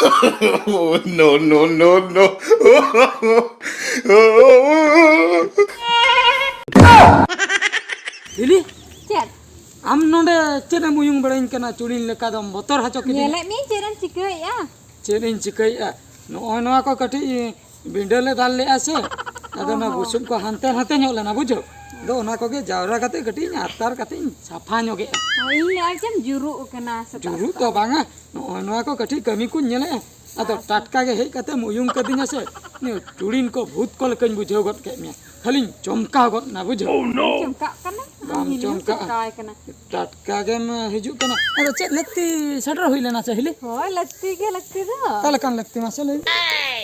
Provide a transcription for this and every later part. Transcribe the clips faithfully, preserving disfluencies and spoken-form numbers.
Oh, no, no, no, no. Lily, ᱪᱮᱫ? ᱟᱢ ᱱᱚᱰᱮ ᱪᱮᱫ ᱮᱢ ᱩᱭᱩᱝ ᱵᱟᱲᱟᱧ ᱠᱟᱱᱟ? ᱪᱩᱲᱤᱱ ᱞᱮᱠᱟ ᱫᱚᱢ ᱵᱚᱛᱚᱨ ᱦᱚᱪᱚ ᱠᱤᱫᱤᱧᱟ᱾ ᱧᱮᱞᱮᱫ ᱢᱤᱭᱟᱹᱧ, ᱪᱮᱫ ᱮᱢ ᱪᱤᱠᱟᱹᱭᱮᱫᱼᱟ? ᱪᱮᱫ ᱤᱧ ᱪᱤᱠᱟᱹᱭᱮᱫᱼᱟ? ᱱᱚᱜᱼᱚᱭ ᱱᱚᱣᱟ ᱠᱚ ᱠᱟᱹᱴᱤᱡ ᱵᱤᱸᱰᱟᱹ ᱞᱮ ᱫᱟᱞ ᱞᱮᱫᱼᱟ ᱥᱮ, ᱟᱫᱚ ᱚ ᱚᱱᱟ ᱦᱚᱸ᱾ ᱵᱩᱥᱩᱵ ᱠᱚ ᱦᱟᱱᱛᱮ ᱱᱟᱛᱮ ᱧᱚᱜ ᱞᱮᱱᱟ, ᱵᱩᱡᱷᱟᱹᱣ᱾ ᱟᱫᱚ ᱚᱱᱟ ᱠᱚᱜᱮ ᱡᱟᱣᱨᱟ ᱠᱟᱛᱮ ᱠᱟᱹᱴᱤᱡ ᱤᱧ ᱟᱛᱟᱨ ᱠᱟᱛᱮ ᱤᱧ ᱥᱟᱯᱷᱟ ᱧᱚᱜᱮᱫᱼᱟ᱾ ᱚ, ᱤᱧ ᱞᱟᱹᱭᱮᱫᱼᱟ ᱪᱮᱢ ᱡᱩᱨᱩᱜ ᱠᱟᱱᱟ ᱥᱮᱛᱟᱜ ᱡᱩᱨᱩᱜ ᱫᱚ ᱥᱮᱛᱟᱜ᱾ ᱵᱟᱝᱟ, ᱱᱚᱜᱼᱚᱭ ᱱᱚᱣᱟ ᱠᱚ ᱠᱟᱹᱴᱤᱡ ᱠᱟᱹᱢᱤ ᱠᱚᱧ ᱧᱮᱞᱮᱫᱼᱟ᱾ ᱟᱫᱚ ᱟᱪᱪᱷᱟ᱾ ᱴᱟᱴᱠᱟ ᱜᱮ ᱦᱮᱡ ᱠᱟᱛᱮᱢ ᱩᱭᱩᱝ ᱠᱟᱫᱤᱧᱟ ᱥᱮ, ᱱᱤᱭᱟᱹ ᱪᱩᱲᱤᱱ ᱠᱚ ᱵᱷᱩᱛ ᱠᱚ ᱞᱮᱠᱟᱧ ᱵᱩᱡᱷᱟᱹᱣ ᱜᱚᱫ ᱠᱮᱫ ᱢᱮᱭᱟ᱾ ᱠᱷᱟᱹᱞᱤᱧ ᱪᱚᱢᱠᱟᱣ ᱜᱚᱫ ᱱᱟ, ᱵᱩᱡᱷᱟᱹᱣ᱾ ᱪᱚᱢᱠᱟᱜ ᱠᱟᱱᱟ? ᱵᱟᱢ ᱟᱢ ᱦᱤᱞᱤᱢ ᱪᱚᱢᱠᱟᱜᱼᱟ᱾ ᱪᱚᱢᱠᱟᱣᱟᱭ ᱠᱟᱱᱟ᱾ ᱴᱟᱴᱠᱟ ᱜᱮᱢ ᱦᱤᱡᱩᱜ ᱠᱟᱱᱟ᱾ ᱟᱫᱚ ᱪᱮᱫ ᱞᱟᱹᱠᱛᱤ ᱥᱮᱴᱮᱨ ᱦᱩᱭ ᱞᱮᱱᱟ ᱥᱮ ᱦᱤᱞᱤ? ᱦᱳᱭ, ᱞᱟᱹᱠᱛᱤ ᱜᱮ ᱞᱟᱹᱠᱛᱤ ᱫᱚ᱾ ᱚᱠᱟ ᱞᱮᱠᱟᱱ ᱞᱟᱹᱠᱛᱤ ᱢᱟᱥᱮ ᱞᱟᱹᱭ ᱢᱮ?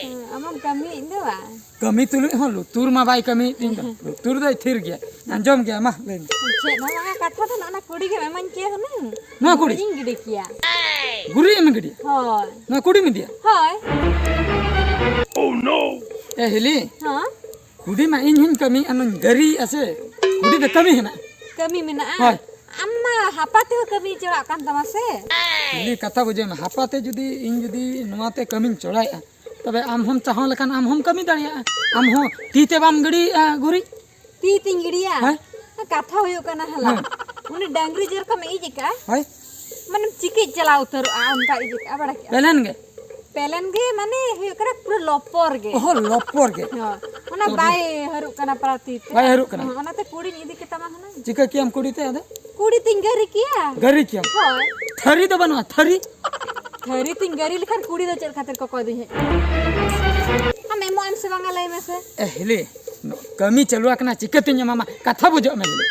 ᱦᱮᱸ, ᱟᱢᱮᱢ ᱠᱟᱹᱢᱤᱭᱮᱫ ᱫᱚ ᱵᱟᱝ? ᱠᱟᱹᱢᱤ ᱛᱩᱞᱩᱡ ᱦᱚᱸ ᱞᱩᱛᱩᱨ ᱢᱟ ᱵᱟᱭ ᱠᱟᱹᱢᱤᱭᱮᱫ ᱛᱤᱧ ᱫᱚ᱾ ᱞᱩᱛᱩᱨ ᱫᱚᱭ ᱛᱷᱤᱨ ᱜᱮᱭᱟ᱾ ᱟᱸᱡᱚᱢ ᱜᱮᱭᱟ, ᱢᱟ ᱞᱟᱹᱭ ᱢᱮ᱾ ᱪᱮᱫ ᱦᱚᱸ ᱵᱟᱝᱟ, ᱠᱟᱛᱷᱟ ᱫᱚ ᱱᱚᱜᱼᱚ ᱱᱟ ᱠᱩᱲᱤ ᱜᱮᱢ ᱮᱢᱟᱹᱧ ᱠᱮᱭᱟ ᱦᱩᱱᱟᱹᱝ᱾ ᱱᱚᱣᱟ ᱠᱩᱲᱤ? ᱜᱩᱨᱤᱡ ᱤᱧ ᱜᱤᱰᱤ ᱠᱮᱭᱟ᱾ ᱜᱩᱨᱤᱡ ᱮᱢ ᱜᱤᱰᱤᱭᱟ? ᱦᱳᱭ᱾ ᱱᱚᱣᱟ ᱠᱩᱲᱤᱢ ᱤᱫᱤᱭᱟ? ᱦᱳᱭ᱾ ᱮ ᱦᱤᱞᱤ, ᱦᱮᱸ? ᱠᱩᱰᱤ ᱢᱟ ᱤᱧ ᱦᱚᱸᱧ ᱠᱟᱹᱢᱤᱭᱮᱫᱼᱟ, ᱱᱚᱧ ᱜᱟᱹᱨᱤᱭᱮᱫᱼᱟ ᱥᱮ, ᱠᱩᱰᱤ ᱫᱚ ᱠᱟᱹᱢᱤ ᱦᱮᱱᱟᱜᱼᱟ᱾ ᱠᱟᱹᱢᱤ ᱢᱮᱱᱟᱜᱼᱟ? ᱦᱳᱭ᱾ ᱟᱢ ᱢᱟ ᱦᱟᱯᱟ ᱛᱮᱦᱚᱸ ᱠᱟᱹᱢᱤ ᱪᱟᱞᱟᱜ ᱠᱟᱱ ᱛᱟᱢᱟ ᱥᱮ? ᱦᱤᱞᱤ, ᱠᱟᱛᱷᱟ ᱵᱩᱡᱷᱟᱹᱣ ᱢᱮ, ᱦᱟᱯᱟ ᱛᱮ ᱡᱩᱫᱤ ᱤᱧ ᱡᱩᱫᱤ ᱱᱚᱣᱟ ᱛᱮ ᱠᱟᱹᱢᱤᱧ ᱪᱚᱲᱟᱭᱮᱫᱼᱟ, ᱛᱚᱵᱮ ᱟᱢ ᱦᱚᱸᱢ ᱪᱟᱦᱚ ᱞᱮᱠᱷᱟᱱ ᱟᱢ ᱦᱚᱸᱢ ᱠᱟᱹᱢᱤ ᱫᱟᱲᱮᱭᱟᱜᱼᱟ᱾ ᱟᱢ ᱦᱚᱸ ᱛᱤ ᱛᱮ ᱵᱟᱢ ᱜᱤᱰᱤᱭᱮᱫᱼᱟ ᱜᱩᱨᱤᱡ? ᱛᱤ ᱛᱤᱧ ᱜᱤᱰᱤᱭᱟ? ᱦᱮᱸ? ᱠᱟᱛᱷᱟ ᱦᱩᱭᱩᱜ ᱠᱟᱱᱟ ᱦᱟᱞᱟ᱾ ᱦᱮᱸ᱾ ᱩᱱᱤ ᱰᱟᱝᱨᱤ ᱡᱮᱨᱚᱠᱚᱢ ᱤᱡ ᱟᱠᱟᱫᱼᱟ, ᱦᱳᱭ᱾ ᱢᱟᱱᱮᱢ ᱪᱤᱠᱤᱡ ᱪᱟᱞᱟᱣ ᱩᱛᱟᱹᱨᱚᱜᱼᱟ, ᱚᱱᱠᱟ ᱤᱡ ᱟᱠᱟᱫᱼᱟ, ᱵᱟᱲᱟᱭ ᱠᱮᱫᱼᱟ? ᱯᱮᱞᱮᱱ ᱜᱮ? ᱯᱮᱞᱮᱱ ᱜᱮ ᱢᱟᱱᱮ ᱦᱩᱭᱩᱜ ᱠᱟᱱᱟ ᱯᱩᱨᱟᱹ ᱞᱚᱯᱚᱨ ᱜᱮ᱾ ᱚᱦᱚ, ᱞᱚᱯᱚᱨ ᱜᱮ᱾ ᱦᱳᱭ᱾ ᱚᱱᱟ ᱛᱚᱵᱮ ᱵᱟᱭ ᱦᱟᱹᱨᱩᱜ ᱠᱟᱱᱟ ᱯᱟᱨᱟ ᱛᱤ ᱛᱮ᱾ ᱵᱟᱭ ᱦᱟᱹᱨᱩᱜ ᱠᱟᱱᱟ᱾ ᱦᱚᱸ, ᱚᱱᱟᱛᱮ ᱠᱩᱲᱤᱧ ᱤᱫᱤ ᱠᱮᱛᱟᱢᱟ ᱦᱩᱱᱟᱹᱝ᱾ ᱪᱤᱠᱟᱹ ᱠᱮᱭᱟᱢ ᱠᱩᱲᱤ ᱛᱮ ᱟᱫᱚ? ᱠᱩᱲᱤ ᱛᱤᱧ ᱜᱟᱹᱨᱤ ᱠᱮᱭᱟ᱾ ᱜᱟᱹᱨᱤ ᱠᱮᱭᱟᱢ? ᱦᱳᱭ᱾ ᱛᱷᱟᱹᱨᱤ ᱫᱚ ᱵᱟᱹᱱᱩᱜᱼᱟ, ᱛᱷᱟᱹᱨᱤ? ᱛᱷᱟᱹᱨᱤ ᱛᱤᱧ ᱜᱟᱹᱨᱤ ᱞᱮᱠᱷᱟᱱ ᱠᱩᱲᱤ ᱫᱚ ᱪᱮᱫ ᱠᱷᱟᱹᱛᱤᱨ ᱠᱚᱠᱚᱭ ᱫᱤᱧ ᱦᱮᱡ ᱠᱚᱜᱼᱟ? ᱟᱢ ᱮᱢᱚᱜ ᱟᱢ ᱥᱮ ᱵᱟᱝᱟ ᱞᱟᱹᱭ ᱢᱮᱥᱮ? ᱮ ᱦᱤᱞᱤ, ᱠᱟᱹᱢᱤ ᱪᱟᱹᱞᱩ ᱟᱠᱟᱱᱟ, ᱪᱤᱠᱟᱹᱛᱤᱧ ᱮᱢᱟᱢᱟ? ᱠᱟᱛᱷᱟ ᱵᱩᱡᱷᱟᱹᱜ ᱢᱮ ᱦᱤᱞᱤ᱾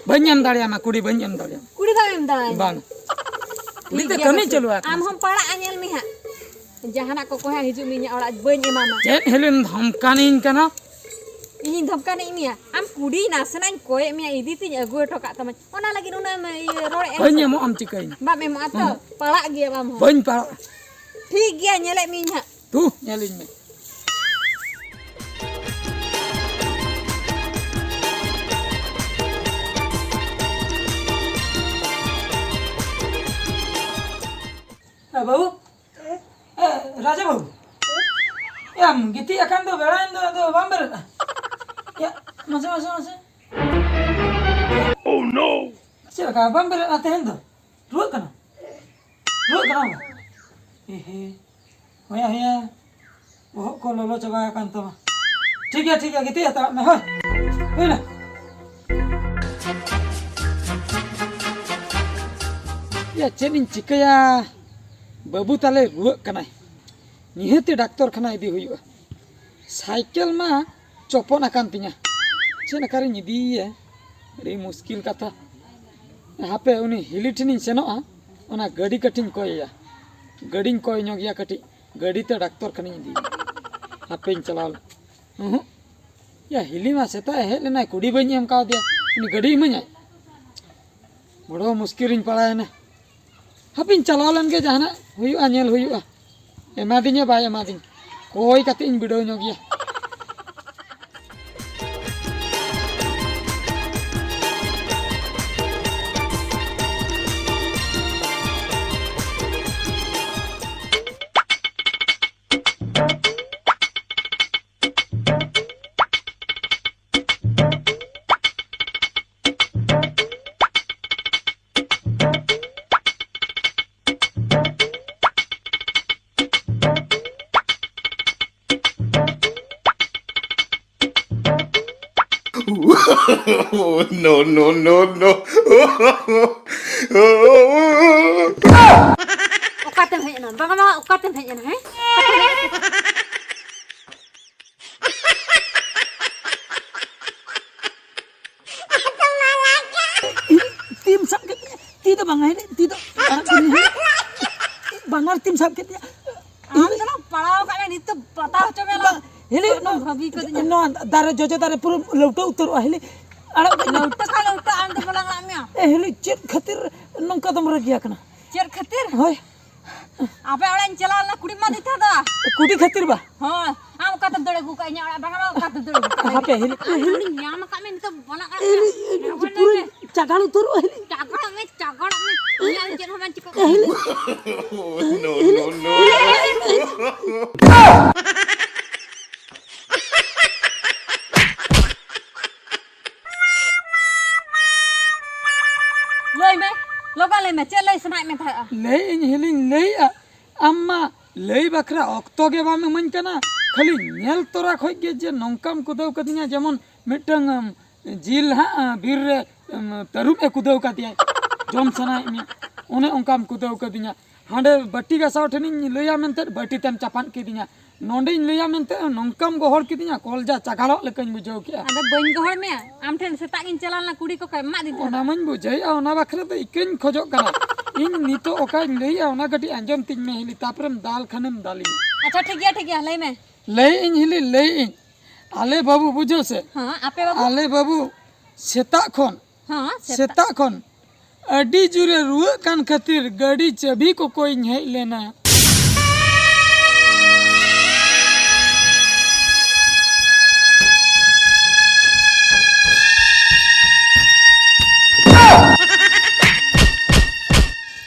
ᱵᱟᱹᱧ ᱮᱢ ᱫᱟᱲᱮᱭᱟᱢᱟ, ᱠᱩᱲᱤ ᱵᱟᱹᱧ ᱮᱢ ᱫᱟᱲᱮᱭᱟᱢᱟ᱾ ᱠᱩᱲᱤ ᱵᱟᱢ ᱮᱢ ᱫᱟᱲᱮᱭᱟᱢᱟ? ᱵᱟᱝ᱾ ᱠᱩᱲᱤ ᱴᱷᱤᱠ ᱫᱚ ᱜᱮᱭᱟ ᱠᱟᱹᱢᱤ ᱵᱟᱹᱵᱩ᱾ ᱪᱟᱹᱞᱩ ᱟᱠᱟᱱᱟ᱾ ᱟᱢ ᱦᱚᱸᱢ ᱯᱟᱲᱟᱜᱼᱟ, ᱧᱮᱞ ᱢᱮ ᱦᱟᱸᱜ᱾ ᱡᱟᱦᱟᱱᱟᱜ ᱠᱚ ᱠᱚᱭ ᱦᱟᱸᱜ ᱦᱤᱡᱩᱜ ᱢᱮ ᱤᱧᱟᱹᱜ ᱚᱲᱟᱜ, ᱵᱟᱹᱧ ᱮᱢᱟᱢᱟ᱾ ᱪᱮᱫ ᱦᱤᱞᱤᱢ ᱫᱷᱚᱢᱠᱟᱱᱤᱧ ᱠᱟᱱᱟ? ᱤᱧᱤᱧ ᱫᱷᱚᱢᱠᱟᱱᱤᱡ ᱢᱮᱭᱟ? ᱟᱢ ᱠᱩᱲᱤ ᱱᱟᱥᱮᱱᱟᱜ ᱤᱧ ᱠᱚᱭᱮᱫ ᱢᱮᱭᱟ, ᱤᱫᱤ ᱛᱤᱧ ᱟᱹᱜᱩ ᱦᱚᱴᱚ ᱠᱟᱜ ᱛᱟᱢᱟ᱾ ᱚᱱᱟ ᱞᱟᱹᱜᱤᱫ ᱩᱱᱟᱹᱜ ᱮᱢ ᱤᱭᱟᱹ ᱨᱚᱲᱮᱫᱼᱟ ᱵᱟᱹᱧ ᱥᱮ? ᱮᱢᱚᱜ ᱟᱢ ᱪᱤᱠᱟᱹᱭᱤᱧ? ᱵᱟᱢ ᱮᱢᱚᱜᱼᱟ ᱛᱚ? ᱦᱩᱸ᱾ ᱯᱟᱲᱟᱜ ᱜᱮᱭᱟᱢ ᱟᱢ ᱦᱚᱸ᱾ ᱵᱟᱹᱧ ᱯᱟᱲᱟᱜᱼᱟ᱾ ᱴᱷᱤᱠ ᱜᱮᱭᱟ, ᱧᱮᱞᱮᱫ ᱢᱤᱭᱟᱹᱧ ᱦᱟᱸᱜ᱾ ᱛᱩ, ᱧᱮᱞᱤᱧ ᱢᱮ᱾ ᱮ ᱵᱟᱹᱵᱩ, ᱟᱢ ᱜᱤᱛᱤᱡ ᱟᱠᱟᱱ ᱫᱚ ᱵᱮᱲᱟᱭᱮᱱ ᱫᱚ, ᱟᱫᱚ ᱵᱟᱢ ᱵᱮᱨᱮᱫᱼᱟ? ᱭᱟ, ᱢᱟᱥᱮ, ᱢᱟᱥᱮ, ᱢᱟᱥᱮ᱾ Oh no! ᱪᱮᱫ ᱞᱮᱠᱟ ᱵᱟᱢ ᱵᱮᱨᱮᱫᱼᱟ ᱛᱮᱦᱮᱧ ᱫᱚ? ᱨᱩᱣᱟᱹᱜ ᱠᱟᱱᱟ? ᱨᱩᱣᱟᱹᱜ ᱠᱟᱱᱟᱢ? ᱮᱦᱮ, ᱦᱳᱭᱟ, ᱦᱳᱭᱟ, ᱵᱚᱦᱚᱜ ᱠᱚ ᱞᱚᱞᱚ ᱪᱟᱵᱟ ᱟᱠᱟᱱ ᱛᱟᱢᱟ᱾ ᱴᱷᱤᱠ ᱜᱮᱭᱟ, ᱴᱷᱤᱠ ᱜᱮᱭᱟ, ᱜᱤᱛᱤᱡ ᱦᱟᱛᱟᱲᱚᱜ ᱢᱮ, ᱦᱳᱭ᱾ ᱦᱩᱭᱱᱟ? ᱭᱟ, ᱪᱮᱫ ᱤᱧ ᱪᱤᱠᱟᱹᱭᱟ? ᱵᱟᱹᱵᱩ ᱛᱟᱞᱮ ᱨᱩᱣᱟᱹᱜ ᱠᱟᱱᱟᱭ, ᱱᱤᱦᱟᱹᱛᱤ ᱰᱟᱠᱛᱚᱨ ᱠᱷᱟᱱᱟ ᱤᱫᱤ ᱦᱩᱭᱩᱜᱼᱟ᱾ ᱥᱟᱭᱠᱮᱞ ᱢᱟ ᱪᱚᱯᱚᱫ ᱟᱠᱟᱱ ᱛᱤᱧᱟ, ᱪᱮᱫ ᱚᱠᱟᱨᱤᱧ ᱤᱫᱤᱭᱮᱭᱟ? ᱟᱹᱰᱤ ᱢᱩᱥᱠᱤᱞ ᱠᱟᱛᱷᱟ᱾ ᱦᱟᱯᱮ, ᱩᱱᱤ ᱦᱤᱞᱤ ᱴᱷᱮᱱᱤᱧ ᱥᱮᱱᱚᱜᱼᱟ, ᱚᱱᱟ ᱜᱟᱹᱰᱤ ᱠᱟᱹᱴᱤᱧ ᱠᱚᱭᱮᱭᱟ, ᱜᱟᱹᱰᱤᱧ ᱠᱚᱭ ᱧᱚᱜᱮᱭᱟ ᱠᱟᱹᱴᱤᱡ, ᱜᱟᱹᱰᱤᱛᱮ ᱰᱟᱠᱛᱚᱨ ᱠᱷᱟᱱᱟᱧ ᱤᱫᱤᱭᱮᱭᱟ᱾ ᱦᱟᱯᱮᱧ ᱪᱟᱞᱟᱣ ᱞᱮᱱ᱾ ᱩᱦᱩᱸ, ᱭᱟ, ᱦᱤᱞᱤ ᱢᱟ ᱥᱮᱛᱟᱜ ᱮ ᱦᱮᱡ ᱞᱮᱱᱟᱭ, ᱠᱩᱰᱤ ᱵᱟᱹᱧ ᱮᱢ ᱠᱟᱣᱫᱮᱭᱟ, ᱩᱱᱤ ᱜᱟᱹᱰᱤ ᱤᱢᱟᱹᱧᱟᱭ? ᱵᱚᱲᱚ ᱢᱩᱥᱠᱤᱞ ᱨᱤᱧ ᱯᱟᱲᱟᱣᱮᱱᱟ᱾ ᱦᱟᱯᱮᱧ ᱪᱟᱞᱟᱣ ᱞᱮᱱ ᱜᱮ, ᱡᱟᱦᱟᱱᱟᱜ ᱦᱩᱭᱩᱜᱼᱟ, ᱧᱮᱞ ᱦᱩᱭᱩᱜᱼᱟ᱾ ᱮᱢᱟᱫᱤᱧᱟ ᱵᱟᱭ ᱮᱢᱟᱫᱤᱧ, ᱠᱚᱭ ᱠᱟᱛᱮ ᱤᱧ ᱵᱤᱰᱟᱹᱣ ᱧᱚᱜᱮᱭᱟ᱾ No, no, no, no. ᱚᱠᱟᱛᱮᱢ ᱦᱮᱡ ᱮᱱᱟ? ᱵᱟᱝᱟ, ᱵᱟᱝᱟ, ᱚᱠᱟᱛᱮᱢ ᱦᱮᱡ ᱮᱱᱟ, ᱦᱮᱸ? ᱚᱠᱟᱛᱮᱢ ᱦᱮᱡ ᱮᱱᱟ? ᱛᱤᱢ ᱥᱟᱵ ᱠᱮᱫ ᱛᱤᱧᱟ, ᱛᱤ ᱫᱚ ᱵᱟᱝᱟ, ᱦᱤᱞᱤ, ᱛᱤ ᱫᱚ ᱟᱲᱟᱜ ᱠᱟᱹᱧ ᱢᱮ᱾ ᱵᱟᱱᱟᱨ ᱛᱤᱢ ᱥᱟᱵ ᱠᱮᱫ ᱛᱤᱧᱟ᱾ ᱟᱢ ᱫᱚ ᱱᱟᱝ ᱯᱟᱲᱟᱣ ᱟᱠᱟᱫ ᱢᱮ, ᱱᱤᱛ ᱫᱚ ᱵᱟᱛᱟᱣ ᱦᱚᱪᱚ ᱢᱮ ᱵᱟᱝ, ᱞᱟᱝ᱾ ᱦᱤᱞᱤ, ᱮᱠᱫᱚᱢ ᱱᱚᱣᱟ, ᱵᱷᱟᱹᱵᱤ ᱠᱟᱹᱫᱤᱧᱟ᱾ ᱱᱚᱣᱟ ᱫᱟᱨᱮ ᱡᱚᱡᱚ ᱫᱟᱨᱮ ᱯᱩᱨᱟᱹ ᱞᱟᱹᱣᱴᱟᱹ ᱩᱛᱟᱹᱨᱚᱜᱼᱟ, ᱦᱤᱞᱤ᱾ ᱟᱲᱟᱜ ᱠᱟᱹᱧ ᱢᱮ᱾ ᱞᱟᱹᱣᱴᱟᱹ ᱠᱷᱟᱱ ᱞᱟᱹᱣᱴᱟᱹ, ᱟᱢ ᱫᱚ ᱵᱟᱞᱟᱝ ᱟᱲᱟᱜ ᱢᱮᱭᱟ᱾ ᱮ, ᱦᱤᱞᱤ, ᱪᱮᱫ ᱠᱷᱟᱹᱛᱤᱨ ᱱᱚᱝᱠᱟ ᱫᱚᱢ ᱨᱟᱹᱜᱤ ᱟᱠᱟᱱᱟ? ᱪᱮᱫ ᱠᱷᱟᱹᱛᱤᱨ? ᱦᱳᱭ᱾ ᱟᱯᱮ ᱚᱲᱟᱜ ᱤᱧ ᱪᱟᱞᱟᱣ ᱞᱮᱱᱟ, ᱠᱩᱲᱤ ᱢᱟ ᱫᱤᱛᱟ ᱫᱟ᱾ ᱠᱩᱰᱤ ᱠᱷᱟᱹᱛᱤᱨ ᱵᱟ? ᱦᱳᱭ, ᱟᱢ ᱚᱠᱟᱛᱮᱢ ᱫᱟᱹᱲ ᱟᱹᱜᱩ ᱠᱟᱜ ᱤᱧᱟᱹ ᱚᱲᱟᱜ? ᱵᱟᱝᱟ, ᱵᱟᱝᱟ, ᱚᱠᱟᱛᱮᱢ ᱫᱟᱹᱲ ᱟᱹᱜᱩ ᱠᱟᱜ ᱤᱧᱟᱹ? ᱦᱟᱯᱮ, ᱦᱤᱞᱤ, ᱦᱤᱞᱤ᱾ ᱩᱱᱤᱧ ᱧᱟᱢ ᱟᱠᱟᱫ ᱢᱮ, ᱱᱤᱛᱚᱜ ᱵᱟᱞᱟᱝ ᱟᱲᱟᱜ ᱦᱤᱞᱤ, ᱢᱮᱭᱟ᱾ ᱦᱤᱞᱤ, ᱦᱟᱯᱮ, ᱯᱩᱨᱟᱹᱧ ᱦᱟᱯᱮ᱾ ᱪᱟᱜᱟᱲ ᱩᱛᱟᱹᱨᱚᱜᱼᱟ, ᱦᱤᱞᱤ᱾ ᱪᱟᱜᱟᱲᱚᱜ ᱢᱮ, ᱪᱟᱜᱟᱲᱚᱜ ᱢᱮ᱾ ᱤᱧᱟᱹᱜ ᱪᱮᱫ ᱦᱚᱸ ᱵᱟᱝ ᱪᱤᱠᱟᱹᱜ ᱠᱟᱱᱟ᱾ ᱦᱤᱞᱤ᱾ No, no, no, no. ᱞᱟᱹᱭ ᱢᱮ, ᱞᱚᱜᱚᱱ ᱞᱟᱹᱭ ᱢᱮ, ᱪᱮᱫ ᱞᱟᱹᱭ ᱥᱟᱱᱟᱭᱮᱫ ᱢᱮ ᱛᱟᱦᱮᱸᱫᱼᱟ? ᱞᱟᱹᱭ ᱤᱧ ᱦᱤᱞᱤᱧ ᱞᱟᱹᱭᱮᱜᱼᱟ, ᱟᱢ ᱢᱟ ᱞᱟᱹᱭ ᱵᱟᱠᱷᱨᱟ ᱚᱠᱛᱚ ᱜᱮ ᱵᱟᱢ ᱤᱢᱟᱹᱧ ᱠᱟᱱᱟ᱾ ᱠᱷᱟᱹᱞᱤ ᱧᱮᱞ ᱛᱚᱨᱟ ᱠᱷᱚᱡ ᱜᱮ ᱡᱮ ᱱᱚᱝᱠᱟᱢ ᱠᱩᱫᱟᱹᱣ ᱠᱟᱫᱤᱧᱟ, ᱡᱮᱢᱚᱱ ᱢᱤᱫᱴᱟᱝ, ᱟᱢ, ᱡᱤᱞ ᱦᱟᱸᱜ, ᱟᱸ, ᱵᱤᱨ ᱨᱮ, ᱟᱢ, ᱛᱟᱹᱨᱩᱵ ᱮ ᱠᱩᱫᱟᱹᱣ ᱠᱟᱫᱮᱭᱟ, ᱡᱚᱢ ᱥᱟᱱᱟᱭᱮᱫ ᱢᱮᱭᱟ, ᱚᱱᱮ ᱚᱱᱠᱟᱢ ᱠᱩᱫᱟᱹᱣ ᱠᱟᱫᱤᱧᱟ᱾ ᱦᱟᱸᱰᱮ ᱵᱟᱹᱴᱤ ᱜᱟᱥᱟᱣ ᱴᱷᱮᱱᱤᱧ ᱞᱟᱹᱭᱟ ᱢᱮᱱᱛᱮ ᱵᱟᱹᱴᱤ ᱛᱮᱢ ᱪᱟᱯᱟᱫ ᱠᱤᱫᱤᱧᱟ, ᱱᱚᱸᱰᱮᱧ ᱞᱟᱹᱭᱟ ᱢᱮᱱᱛᱮ ᱱᱚᱝᱠᱟᱢ ᱜᱚᱦᱚᱲ ᱠᱤᱫᱤᱧᱟ, ᱠᱚᱞᱡᱟ ᱪᱟᱜᱟᱲᱚᱜ ᱞᱮᱠᱟᱧ ᱵᱩᱡᱷᱟᱹᱣ ᱠᱮᱜᱼᱟ᱾ ᱟᱫᱚ ᱵᱟᱹᱧ ᱜᱚᱦᱚᱲ ᱢᱮᱭᱟ, ᱟᱢ ᱴᱷᱮᱱ ᱥᱮᱛᱟᱜ ᱜᱤᱧ ᱪᱟᱞᱟᱣ ᱞᱮᱱᱟ, ᱠᱩᱲᱤ ᱠᱚᱠᱚ ᱮᱢᱟᱫᱤᱧ ᱛᱟᱦᱮᱸᱱᱟ᱾ ᱚᱱᱟ ᱢᱟᱧ ᱵᱩᱡᱷᱟᱹᱣᱮᱫᱼᱟ, ᱚᱱᱟ ᱵᱟᱠᱷᱨᱟ ᱫᱚ ᱤᱠᱟᱹᱧ ᱠᱷᱚᱡᱚᱜ ᱠᱟᱱᱟ᱾ ᱤᱧ ᱱᱤᱛᱚᱜ ᱚᱠᱟᱧ ᱞᱟᱹᱭᱮᱜᱼᱟ, ᱚᱱᱟ ᱠᱟᱹᱴᱤᱡ ᱟᱸᱡᱚᱢ ᱛᱤᱧ ᱢᱮ ᱦᱤᱞᱤ, ᱛᱟᱯᱚᱨᱮᱢ ᱫᱟᱞ ᱠᱷᱟᱱᱮᱢ ᱫᱟᱞᱤᱧᱟ᱾ ᱟᱪᱪᱷᱟ, ᱴᱷᱤᱠ ᱜᱮᱭᱟ, ᱴᱷᱤᱠ ᱜᱮᱭᱟ, ᱞᱟᱹᱭ ᱢᱮ᱾ ᱞᱟᱹᱭ ᱤᱧ ᱦᱤᱞᱤ, ᱞᱟᱹᱭ ᱤᱧ᱾ ᱟᱞᱮ ᱵᱟᱹᱵᱩ, ᱵᱩᱡᱷᱟᱹᱣ ᱥᱮ? ᱦᱮᱸ, ᱟᱯᱮ ᱵᱟᱹᱵᱩ? ᱟᱞᱮ ᱵᱟᱹᱵᱩ ᱥᱮᱛᱟᱜ ᱠᱷᱚᱱ, ᱦᱮᱸ, ᱥᱮᱛᱟᱜ᱾ ᱥᱮᱛᱟᱜ ᱠᱷᱚᱱ ᱟᱹᱰᱤ ᱡᱳᱨᱮ ᱨᱩᱣᱟᱹᱜ ᱠᱟᱱ ᱠᱷᱟᱹᱛᱤᱨ ᱜᱟᱹᱰᱤ ᱪᱟᱹᱵᱤ ᱠᱚᱠᱚᱭᱧ ᱦᱮᱡ ᱞᱮᱱᱟ᱾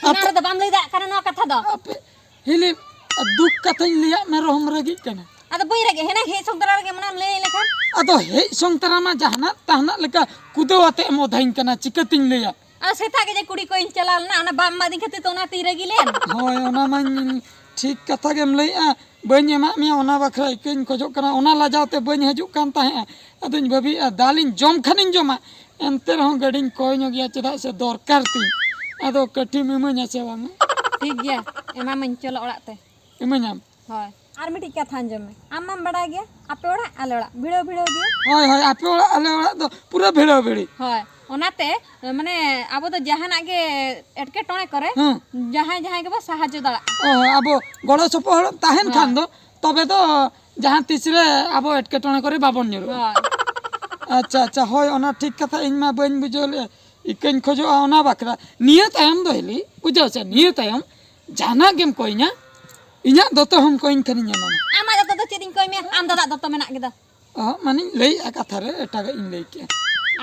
ᱚᱱᱟ ᱟᱯᱮ ᱨᱮᱫᱚ ᱵᱟᱢ ᱞᱟᱹᱭ ᱫᱟᱲᱮᱭᱟᱜ ᱠᱟᱱᱟ ᱱᱚᱣᱟ ᱠᱟᱛᱷᱟ ᱫᱚ᱾ ᱟᱯᱮ ᱦᱤᱞᱤ, ᱫᱩᱠ ᱠᱟᱛᱷᱟᱧ ᱞᱟᱹᱭᱟᱜ ᱢᱮ ᱨᱮᱦᱚᱸᱢ ᱨᱟᱹᱜᱤᱜ ᱠᱟᱱᱟ᱾ ᱟᱫᱚ ᱵᱟᱹᱧ ᱨᱟᱹᱜᱤᱜ, ᱦᱮᱱᱟᱝ ᱦᱮᱡ ᱥᱚᱝ ᱛᱚᱨᱟ ᱨᱮᱜᱮ ᱢᱟᱱᱮᱢ ᱞᱟᱹᱭ ᱞᱮᱠᱷᱟᱱ᱾ ᱟᱫᱚ ᱦᱮᱡ ᱥᱚᱝ ᱛᱚᱨᱟ ᱢᱟ ᱡᱟᱦᱟᱱᱟᱜ ᱛᱟᱦᱟᱱᱟᱜ ᱞᱮᱠᱟ ᱠᱩᱫᱟᱹᱣ ᱟᱛᱮ ᱮᱢ ᱚᱫᱷᱟᱧ ᱠᱟᱱᱟ, ᱪᱤᱠᱟᱹᱛᱤᱧ ᱞᱟᱹᱭᱟ? ᱟᱫᱚ ᱥᱮᱛᱟᱜ ᱜᱮ ᱡᱮ ᱠᱩᱲᱤ ᱠᱚᱧ ᱪᱟᱞᱟᱣ ᱞᱮᱱᱟ, ᱚᱱᱟ ᱵᱟᱢ ᱮᱢᱟᱫᱤᱧ ᱠᱷᱟᱹᱛᱤᱨ ᱛᱮ ᱚᱱᱟᱛᱤᱧ ᱨᱟᱹᱜᱤ ᱞᱮᱱ᱾ ᱦᱳᱭ, ᱚᱱᱟ ᱢᱟᱧ ᱴᱷᱤᱠ ᱠᱟᱛᱷᱟ ᱜᱮᱢ ᱞᱟᱹᱭᱮᱜᱼᱟ, ᱵᱟᱹᱧ ᱮᱢᱟᱜ ᱢᱮᱭᱟ, ᱚᱱᱟ ᱵᱟᱠᱷᱨᱟ ᱤᱠᱟᱹᱧ ᱠᱷᱚᱡᱚᱜ ᱠᱟᱱᱟ, ᱚᱱᱟ ᱞᱟᱡᱟᱣ ᱛᱮ ᱵᱟᱹᱧ ᱦᱤᱡᱩᱜ ᱠᱟᱱ ᱛᱟᱦᱮᱸᱜᱼᱟ᱾ ᱟᱫᱚᱧ ᱵᱷᱟᱹᱵᱤᱭᱮᱜᱼᱟ, ᱫᱟᱞᱤᱧ ᱡᱚᱢ ᱠᱷᱟᱱᱤᱧ ᱡᱚᱢᱟ, ᱮᱱᱛᱮ ᱨᱮᱦᱚᱸ ᱜᱟᱹᱰᱤᱧ ᱠᱚᱭ ᱧᱚᱜ ᱜᱮᱭᱟ, ᱪᱮᱫᱟᱜ ᱥᱮ ᱫᱚᱨᱠᱟᱨ ᱛᱤᱧ᱾ ᱟᱫᱚ ᱠᱟᱹᱴᱷᱤᱢ ᱤᱢᱟᱹᱧᱟ ᱥᱮ ᱵᱟᱝᱟ? ᱴᱷᱤᱠ ᱜᱮᱭᱟ, ᱮᱢᱟᱢᱟᱹᱧ, ᱪᱚᱞᱚ ᱚᱲᱟᱜ ᱛᱮ᱾ ᱤᱢᱟᱹᱧᱟᱢ? ᱦᱳᱭ, ᱟᱨ ᱢᱤᱫᱴᱤᱡ ᱠᱟᱛᱷᱟ ᱟᱸᱡᱚᱢ ᱢᱮ, ᱟᱢ ᱢᱟᱢ ᱵᱟᱲᱟᱭ ᱜᱮᱭᱟ, ᱟᱯᱮ ᱚᱲᱟᱜ ᱟᱞᱮ ᱚᱲᱟᱜ ᱵᱷᱤᱲᱟᱹᱣ ᱵᱷᱤᱲᱟᱹᱣ ᱜᱮᱭᱟ᱾ ᱦᱳᱭ, ᱦᱳᱭ, ᱟᱯᱮ ᱚᱲᱟᱜ ᱟᱞᱮ ᱚᱲᱟᱜ ᱫᱚ ᱯᱩᱨᱟᱹ ᱵᱷᱤᱲᱟᱹᱣ ᱵᱷᱤᱲᱤ᱾ ᱦᱳᱭ, ᱚᱱᱟᱛᱮ ᱢᱟᱱᱮ ᱟᱵᱚ ᱫᱚ ᱡᱟᱦᱟᱱᱟᱜ ᱜᱮ ᱮᱴᱠᱮᱴᱚᱬᱮ ᱠᱚᱨᱮ ᱦᱮᱸ᱾ ᱡᱟᱦᱟᱸᱭ ᱡᱟᱦᱟᱸᱭ ᱜᱮᱵᱚ ᱥᱟᱦᱟᱡᱽᱡᱚ ᱫᱟᱲᱮᱭᱟᱜᱼᱟ᱾ ᱚ, ᱦᱳᱭ, ᱟᱵᱚ ᱜᱚᱲᱚ ᱥᱚᱯᱚᱦᱚᱫ ᱛᱟᱦᱮᱱ ᱦᱳᱭ᱾ ᱠᱷᱟᱱ ᱫᱚ, ᱛᱚᱵᱮ ᱫᱚ ᱡᱟᱦᱟᱸ ᱛᱤᱥ ᱨᱮ ᱟᱵᱚ ᱮᱴᱠᱮᱴᱚᱬᱮ ᱠᱚᱨᱮ ᱵᱟᱵᱚᱱ ᱧᱩᱨᱩᱜᱼᱟ᱾ ᱦᱳᱭ᱾ ᱟᱪᱪᱷᱟ, ᱟᱪᱪᱷᱟ, ᱦᱳᱭ, ᱚᱱᱟ ᱴᱷᱤᱠ ᱠᱟᱛᱷᱟ ᱤᱧ ᱢᱟ ᱵᱟᱹᱧ ᱵᱩᱡᱷᱟᱹᱣ ᱞᱮᱫᱼᱟ, ᱤᱠᱟᱹᱧ ᱠᱷᱚᱡᱚᱜᱼᱟ ᱚᱱᱟ ᱵᱟᱠᱷᱨᱟ᱾ ᱱᱤᱭᱟᱹ ᱛᱟᱭᱚᱢ ᱫᱚ ᱦᱤᱞᱤ, ᱵᱩᱡᱷᱟᱹᱣ ᱥᱮ, ᱱᱤᱭᱟᱹ ᱛᱟᱭᱚᱢ ᱡᱟᱦᱟᱱᱟᱜ ᱜᱮᱢ ᱠᱚᱭᱤᱧᱟ, ᱤᱧᱟᱜ ᱫᱚᱛᱚ ᱦᱚᱸᱢ ᱠᱚᱭᱤᱧ ᱠᱷᱟᱱᱤᱧ ᱮᱢᱟᱢᱟ᱾ ᱟᱢᱟᱜ ᱫᱚᱛᱚ ᱫᱚ ᱪᱮᱫ ᱤᱧ ᱠᱚᱭ ᱢᱮᱭᱟ? ᱟᱢ ᱫᱟᱫᱟᱜ ᱫᱚᱛᱚ ᱢᱮᱱᱟᱜ ᱜᱮᱫᱚ᱾ ᱚ, ᱢᱟᱱᱮᱧ ᱞᱟᱹᱭᱮᱜᱼᱟ ᱠᱟᱛᱷᱟ ᱨᱮ, ᱮᱴᱟᱜᱟᱜ ᱤᱧ ᱞᱟᱹᱭ ᱠᱮᱜᱼᱟ᱾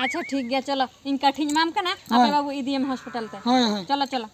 ᱟᱪᱪᱷᱟ, ᱴᱷᱤᱠ ᱜᱮᱭᱟ, ᱪᱚᱞᱚ, ᱤᱧ ᱠᱟᱹᱴᱷᱤᱧ ᱮᱢᱟᱢ ᱠᱟᱱᱟ, ᱟᱯᱮ ᱦᱳᱭ᱾ ᱵᱟᱹᱵᱩ ᱤᱫᱤᱭᱮᱢ ᱦᱚᱥᱯᱤᱴᱟᱞ ᱛᱮ᱾ ᱦᱳᱭ, ᱦᱳᱭ᱾ ᱪᱚᱞᱚ, ᱪᱚᱞᱚ᱾